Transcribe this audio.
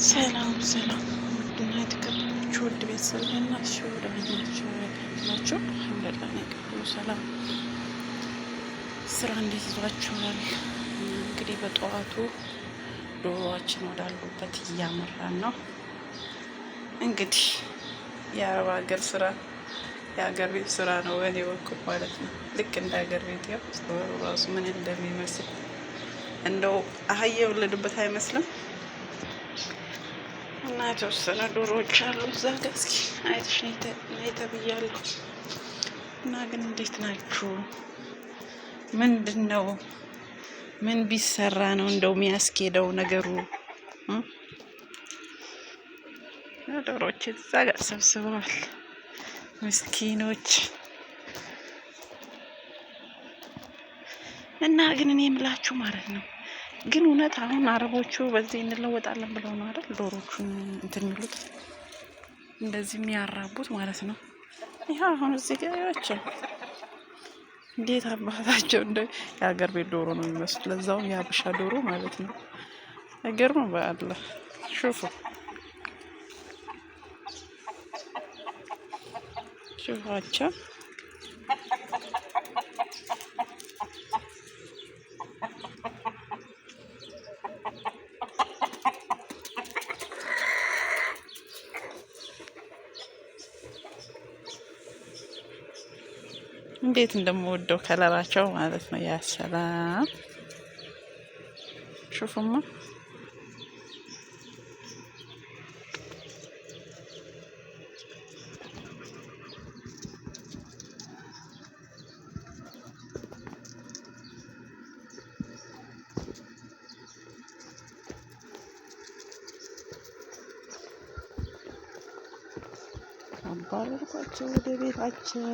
ሰላም ሰላም፣ ውድና የተከበራችሁ ውድ ቤተሰብ ናችሁ? ደህና ናችሁ? ናችሁ? አልሐምዱሊላህ እኔ ጋር ሁሉ ሰላም። ስራ እንዴት ይዟችኋል? እንግዲህ በጠዋቱ ዶሮዋችን ወዳሉበት እያመራን ነው። እንግዲህ የአረብ ሀገር ስራ የሀገር ቤት ስራ ነው በእኔ በኩል ማለት ነው። ልክ እንደ ሀገር ቤት ያው ሰፈሩ ራሱ ምን እንደሚመስል እንደው አህያ የወለዱበት አይመስልም። እና የተወሰነ ዶሮዎች አሉ እዛ ጋ፣ እስኪ አይተሽ ነይ ተብያለሁ። እና ግን እንዴት ናችሁ? ምንድን ነው ምን ቢሰራ ነው እንደው የሚያስኬደው ነገሩ? ዶሮዎች እዛ ጋር ሰብስበዋል ምስኪኖች። እና ግን እኔ የምላችሁ ማለት ነው፣ ግን እውነት አሁን አረቦቹ በዚህ እንለወጣለን ብለው ነው አይደል? ዶሮቹን እንትን የሚሉት፣ እንደዚህ የሚያራቡት ማለት ነው። ይህ አሁን እዚህ ጋር ያቸው እንዴት አባታቸው እንደ የሀገር ቤት ዶሮ ነው የሚመስሉት። ለዛውም የሀበሻ ዶሮ ማለት ነው። አይገርምም? በአላህ شوفوا ሹፏቸው። እንዴት እንደምወደው ከለራቸው ማለት ነው። ያ ሰላም፣ ሹፉማ። አባረርኳቸው ወደ ቤታቸው።